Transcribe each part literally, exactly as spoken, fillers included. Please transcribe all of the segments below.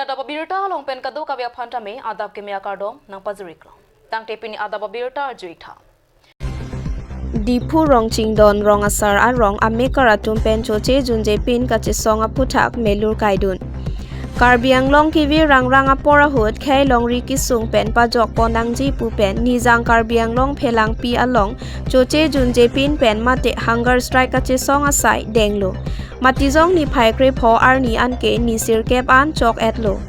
Adap abirta along pen kadokave aphan tame adap keme akardom nangpajiriklo. Tangte pini adap abirta arjuitha. Diphu Rongchingdon Rong Asar arong amekar atum pen Choche Junje pin kachesong aphuthak melur kaidun. Karbi Anglong kevir rangrang apor ahut khei longri kesung pen pajok pon nangji pu pen Nijang Karbi Anglong Phelangpi along Choche Junje pin pen mate hunger strike kachesong asai denglo. Matijong niphai krepho arni anke ni sirkep an chok-etlo.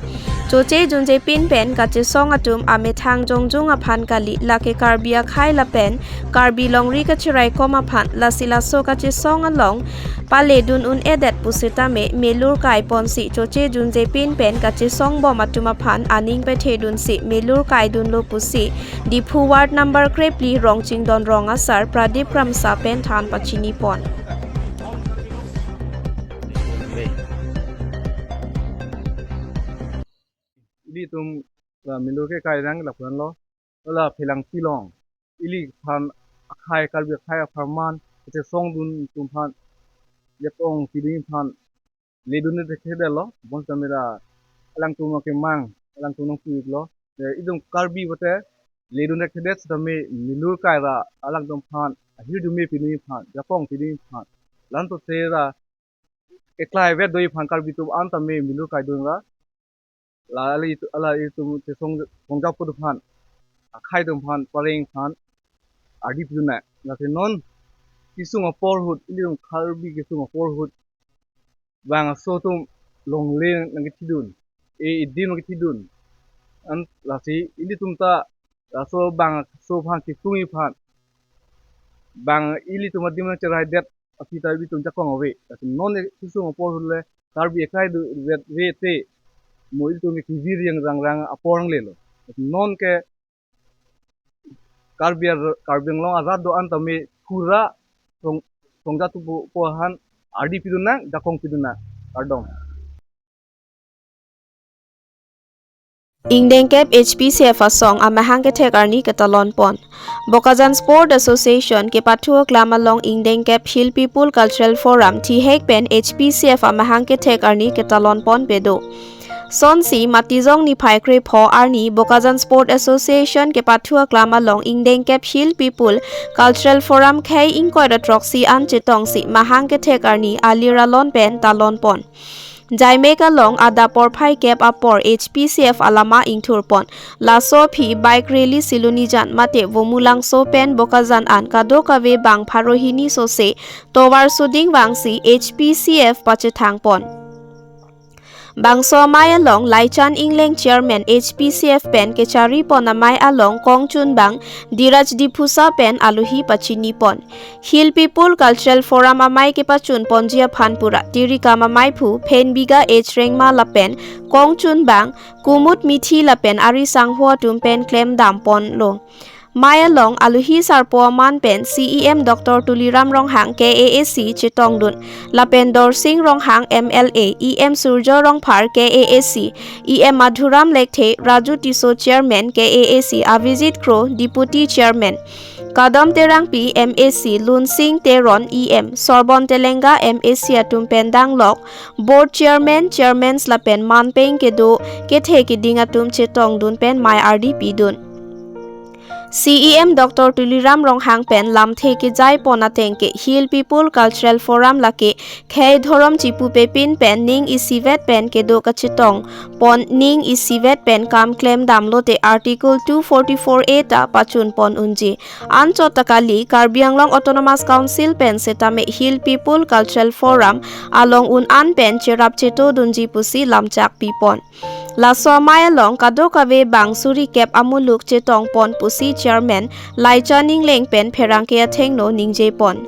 Choche Junje pin pen kachesong atum amethang jongjung aphan kali, lake Karbi akhei lapen Karbi longri kachiraikom aphan, lasi laso kachesong along paledun un-edet pusitame melur kaiponsi Choche Junje pin pen kachesong bom atum aphan aning pethedunsi melur kaidunlo pusi Diphu Ward number krephli Rongchingdon Rong Asar Pradip Kramsa pen than pachinipon. Ilitum la melur ke kairang lapuan lo, la Phelangpi along iliphan akhei, Karbi akhei apharman kachesongdun atum aphan, jakong pidun aphan ledun thekthe detlo, bonsitame la alangtum akemang alangtum nangpilo. Eh, itum Karbi pulote ledun thekthe det sitame melur kai ra alangtum aphan ahirjume pidun aphan, jakong pidun aphan, la-an pulote ra keklai vet do aphan Karbi atum an tame melur kaidun ra, la ali, la itum chesong, songjap atum aphan, akhei atum aphan, pareng aphan ardi pidun nang. Lasi non kesung apor ahut, ilitum Karbi kesung apor ahut bang aso atum longle nangkethidun, e, edim nangkethidun. An lasi ilitum ta laso bang aso aphan kesung aphan, bang ilitum adim nangcheraidet aphi ta ilitum jakong ave. Lasi non kesung apor ahut le Karbi akhei do vet ve te, mo ilitum kevir yang rangrang apor anglelo. Lasi non ke Karbi ar-, Karbi Anglong arat do-an tame pura song, songjap atum aphan ardi pidun nang, jakong pidun nang. Kardom. Ingdengkep H P C F asong amahang kethek arni ketalon pon. Bokajan Sport Association kepathu aklam along ingdengkep Hill People Cultural Forum thihek pen H P C F amahang kethek arni ketalon pon pedo. Sonsi Matijong niphai krepho arni Bokajan Sport Association kepathu aklam along ingdengkep Hill People Cultural Forum khei ingkoi ra throksi an chetongsi mahang kethek arni alir alon pen talon pon. Jaimek along adap porphai kep apor H P C F alama ingthur pon. Laso aphi bike rally Silonijan mate Vomulangso pen Bokajan an kadokave bang pharo hini sose tovar suding vangsi H P C F pachethang pon. Bangso amei along Laichan Engleng Chairman H P C F pen kechari pon amei along kongchunbang Diraj Diphusa pen alohi pachini pon. Hill People Cultural Forum amei kepachun ponji aphan pura tirikam ameiphu Phenbiga H Rengma lapen kongchunbang Kumud Mithi lapen ari sangho atum pen klemdam ponlo. Mei along alohi sarpo aman pen C E M Doctor Tuliram Ronghang K A A C chetongdun, lapen Dorsing Ronghang M L A, E M Surjo Rongphar K A A C, E M Madhuram Lekthe, Raju Tisso Chairman K A A C, Avijit Kro Deputy Chairman, Kadom Terangpi M A C, Lunsing Teron E M, Sorbon Telenga M A C atum pen danglok Board Chairman, Chairmans lapen manpeng kedo kethe keding atum chetongdun pen mei ardi pidun. C E M Doctor Tuliram Ronghang pen lamthe kejai pon ateng ke Hill People Cultural Forum lake khei dhorom chipupe pin pen ning isivet pen kedo kachetong pon, ning isivet pen kam klemdam lote Article two forty-four A ta pachun pon unji. Anchot ta kali, Karbi Anglong Autonomous Council pen setame Hill People Cultural Forum along un an pen cherap chetodunji pusi lamchak pipon. Laso amei along kadokave bang suri kep amuluk chetong pon pusi Chairman Laichan Engleng pen pherangke athengno ningje pon.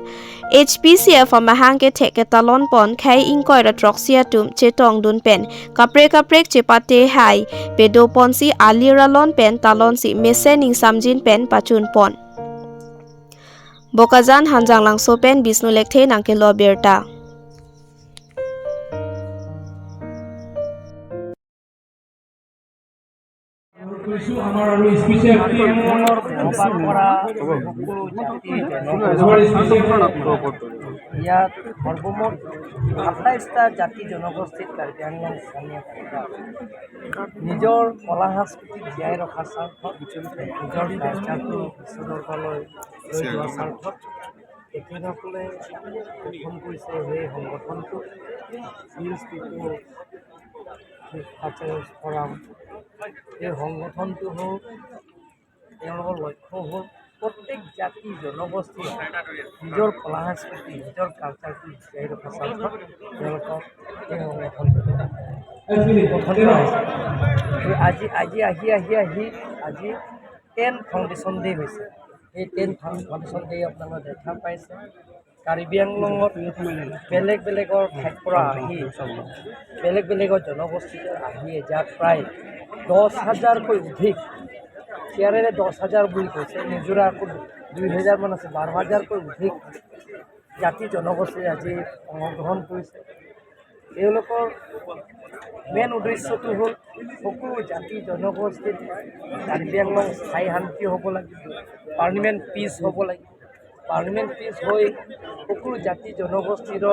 H P C F amahang kethek ketalon pon khei ingkoi ra throksi atum chetongdun pen kaprek kaprek chepate hai pedo ponsi alir alon pen talonsi mesen ingsamjin pen pachun pon. Bokajan Hanjanglangso pen Bisnu Lekthe nangkelo birta. আৰু special team, মনৰ বসবাস কৰা সকলো জাতি জনগোষ্ঠী, ইয়াত সৰ্বমুঠ সাতাইশটা জাতি জনগোষ্ঠীত কাৰ্বি আংলং স্থানীয় ভাষা, নিজৰ কলা সংস্কৃতি জীয়াই ৰখাৰ স্বাৰ্থত, নিজৰ কালচাৰটো বিশ্ব দৰবাৰলৈ লৈ যোৱাৰ স্বাৰ্থত তেখেতসকলে গঠন কৰিছে সেই সংগঠনটো, হিলছ পিপল কালচাৰেল ফৰাম। এই সংগঠনটো হ'ল, তেওঁলোকৰ লক্ষ্য হ'ল প্ৰত্যেক জাতি জনগোষ্ঠীয়ে নিজৰ কলা সংস্কৃতি, নিজৰ কালচাৰটো জীয়াই ৰখাৰ স্বাৰ্থত তেওঁলোকক এই সংগঠনটো গঠন কৰা হৈছে। আৰু আজি, আজি আহি, আহি, আহি আজি টেন ফাউণ্ডেশ্যন ডে হৈছে। এই টেন ফাউণ্ডেশ্যন ডে আপোনালোকে দেখা পাইছে, কাৰ্বি আংলঙত বেলেগ বেলেগৰ ঠাইৰ পৰা আহি, বেলেগ বেলেগৰ জনগোষ্ঠীৰ আহি ইয়াত প্ৰায় দহ হাজাৰকৈ অধিক, চিয়াৰেৰে দহ হাজাৰ বুলি কৈছে, নিজৰা আকৌ দুই হাজাৰমান আছে, বাৰ হাজাৰকৈ অধিক জাতি জনগোষ্ঠীয়ে আজি অংশগ্ৰহণ কৰিছে। তেওঁলোকৰ মেইন উদ্দেশ্যটো হ'ল সকলো জাতি জনগোষ্ঠীত কাৰ্বি আংলং স্থায়ী শান্তি হ'ব লাগিব, পাৰ্মানেণ্ট পিচ হ'ব লাগিব। পাৰ্মানেণ্ট পিচ হৈ সকলো জাতি জনগোষ্ঠীৰ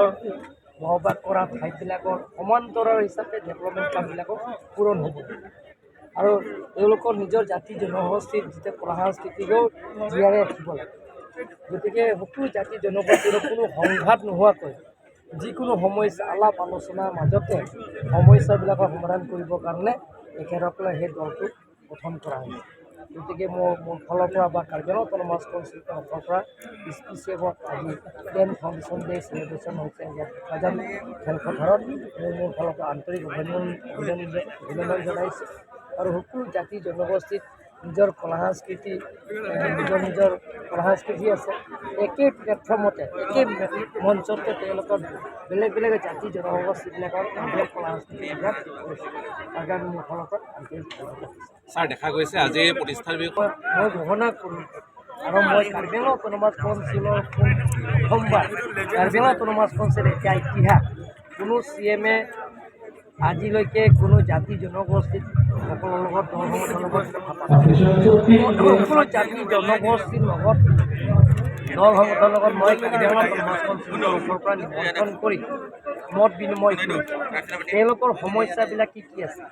বসবাস কৰা ঠাইবিলাকৰ সমান্তৰাল হিচাপে ডেভেলপমেণ্ট কামবিলাকক পূৰণ হ'ব। আৰু তেওঁলোকৰ নিজৰ জাতি জনগোষ্ঠীৰ যিটো কলা সংস্কৃতিকো জীয়াই ৰাখিব লাগে। গতিকে সকলো জাতি জনগোষ্ঠীৰ কোনো সংঘাত নোহোৱাকৈ যিকোনো সমস্যা আলাপ আলোচনাৰ মাজতে সমস্যাবিলাকৰ সমাধান কৰিবৰ কাৰণে তেখেতসকলে সেই দলটো গঠন কৰা হৈছে। গতিকে মোৰ, মোৰ ফালৰ পৰা বা কাৰ্বি আংলং অট'নমাছ কাউন্সিলৰ ফালৰ পৰা স্পেচিয়েল আজি টেন ফাউণ্ডেশ্যন ডে চেলিব্ৰেশ্যন হৈছে ইয়াত কাজান খেলপথাৰত। মোৰ, মোৰ ফালৰ পৰা আন্তৰিক অভিনন্দন, অভিনন্দন, অভিনন্দন জনাইছোঁ। আৰু সকলো জাতি জনগোষ্ঠীত নিজৰ কলা সংস্কৃতি, এ, নিজৰ নিজৰ কলা সংস্কৃতি আছে। একে প্লেটফৰ্মতে, একে মঞ্চতে তেওঁলোকৰ বেলেগ বেলেগ জাতি জনগোষ্ঠীবিলাকৰ নিজৰ কলা সংস্কৃতি প্ৰকাশ কৰিছে। তাৰ কাৰণে মোৰ ফালৰ পৰা আন্তৰিক ধন্যবাদ। ছাৰ, দেখা গৈছে আজি প্ৰতিষ্ঠাৰ বিষয়ে মই, মই ঘোষণা কৰোঁ আৰু মই কাৰ্বি আংলং অট'নমাছ কাউন্সিলৰ প্ৰথমবাৰ, কাৰ্বি আংলং অট'নমাছ কাউন্সিল এতিয়া ইতিহাস কোনো চি এম এ আজিলৈকে কোনো জাতি জনগোষ্ঠীসকলৰ লগত, দল সংগঠনৰ লগত কথা পাতা নাই। সকলো জাতি জনগোষ্ঠীৰ লগত, দল সংগঠনৰ লগত মই কাৰ্বি আংলং অট'নমাছ কাউন্সিলৰ তৰফৰ পৰা নিমন্ত্ৰণ কৰি মত বিনিময় কৰি তেওঁলোকৰ সমস্যাবিলাক কি কি আছে,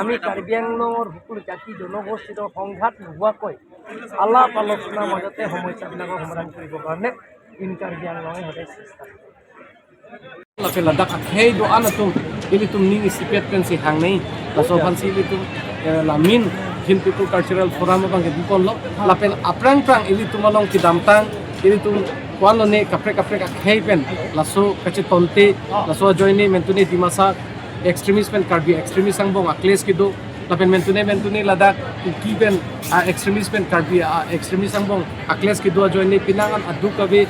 আমি কাৰ্বি আংলঙৰ সকলো জাতি জনগোষ্ঠীৰ সংঘাত নোহোৱাকৈ আলাপ আলোচনাৰ মাজতে সমস্যাবিলাকৰ সমাধান কৰিবৰ কাৰণে ইন কাৰ্বি আংলঙে সদায় চেষ্টা কৰে। Lapen ladak akhei do-an atum ilitum ning isipet pensi hangnei, laso aphansi ilitum, eh, la main Hill People Cultural Forum abang ke bukon lo. Lapen aphrang phrang ilitum along kedamtang ilitum ko-an lone kaprek kaprek akhei pen laso kachetonte, laso ajoine mentune Dimasa extremist pen Karbi extremist angbong a-clash kedo, lapen mentune mentune ladak Kuki pen a-extremist pen Karbi a-extremist angbong a-clash kedo ajoine penang an adukave,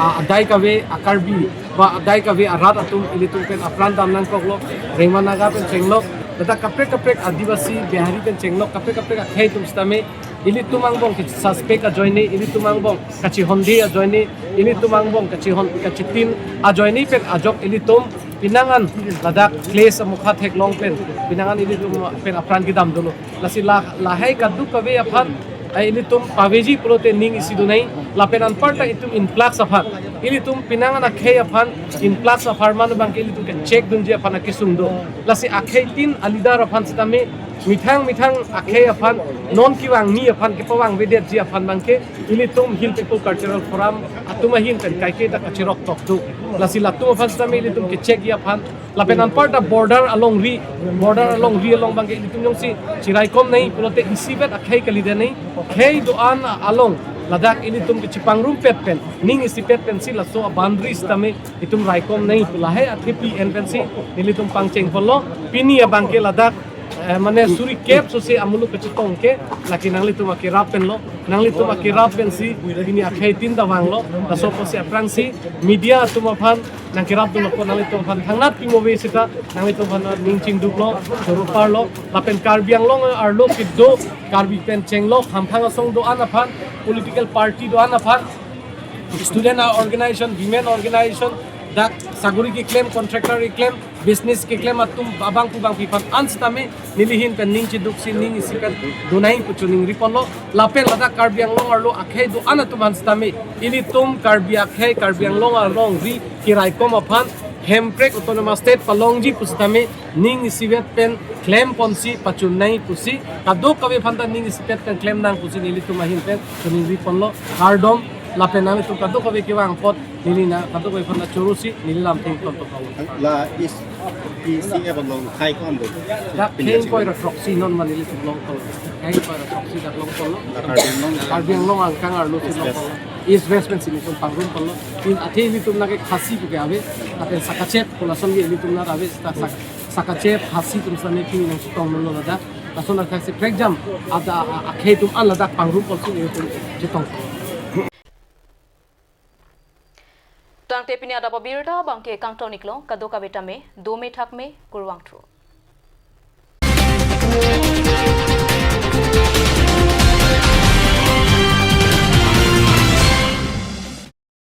a-, adai kave a-Karbi ba adai kave arat atum ilitum pen apran dam nangkoklo, Rengma Naga pen chenglok, ladak kaprek kaprek Adivasi, Bihari pen chenglok, kaprek kaprek akhei atum sitame ilitum angbong ke suspect ajoine, ilitum angbong kachehonde ajoine, ilitum angbong kachehon, kachetin ajoine pen ajok ilitum penang an ladak clash amukha theklong pen penang an ilitum pen apran kedam dolo. Lasi la, lahai kadokave aphan, ai, ilitum paveji pulote ning isi dunai, lapen anparta itum influx aphan, ilitum penang an akhei aphan influx apharman abang ke ilitum ke check dunji aphan akesung do. Lasi akhei tin a-leader aphan sitame methang methang akhei aphan non kevangji aphan, kepavangvedetji aphan abang ke ilitum Hill People Cultural Forum atum ahin pen kaike ta kacherok tok do. Lasi latum aphan sitame ilitum ke check ji aphan, lapen anparta border alongri, border alongri along abang ke ilitum jongsi chiraikom nai pulote isivet akhei kalidet nai, khei do-an along ladak ilitum kechepangrumpet pen, ning isipet pensi laso a-boundary sitame itum raikom nai pu lahai athepi en pensi nelitum pangcheng ponlo. Pini abang ke ladak, eh, mane suri kep sosi amuluk kachetong ke, lake nanglitum akerap penlo, nanglitum akerap pensi pini akhei tin ta vanglo. Laso apotsi aphrangsi media atum aphan nangkerap dun apot nanglitum aphan thangnat pimo ave seta nanglitum aphan ning chingduklo, choro parlo, lapen Karbi Anglong arlo kedo Karbi pen chenglok hamphang asong do-an aphan, political party do-an aphan, student organization, women organization, dak sagori keklem, contractor keklem, Business keklem atum abang pu bangpi aphan an sitame neli ahin pen ning chiduksi ning isipet donai pu choningri ponlo. Lapen ladak Karbi Anglong arlo akhei do-an atum aphan sitame ilitum Karbi akhei, Karbi Anglong alongri keraikom aphan Hemprek Autonomous State palongji pu sitame ning isivet pen klem ponsi pachun nai pusi kadokave aphan ta ning isivet pen klem nang pusi nelitum ahin pen choningri ponlo. Kardom. Lapen nanglitum kadokave kevang apot neli na kadokave aphan ta choro si neli lam theng ton to. La is P C F along khai kon do. Dak kheng koi ra throksi non ma nelitum long kol. Kheng koi ra throksi dak long kol. La Karbi Anglong. Karbi Anglong angkang arlo si long kol. East West pen si nelitum pangrum kol. In athe nelitum nake Khasi pu ke ave. Lapen Sakachep pu lason ke nelitum nat ave. Sak-, Sakachep Khasi atum sitame pini nangchetong non lo ladak. Lason athak si prekjam ada a-, akhei atum an ladak pangrum kol si nelitum chetong. Tangte pini adap abirta abangke kangton iklo, kadokave tame dome thakme, kurvangthu.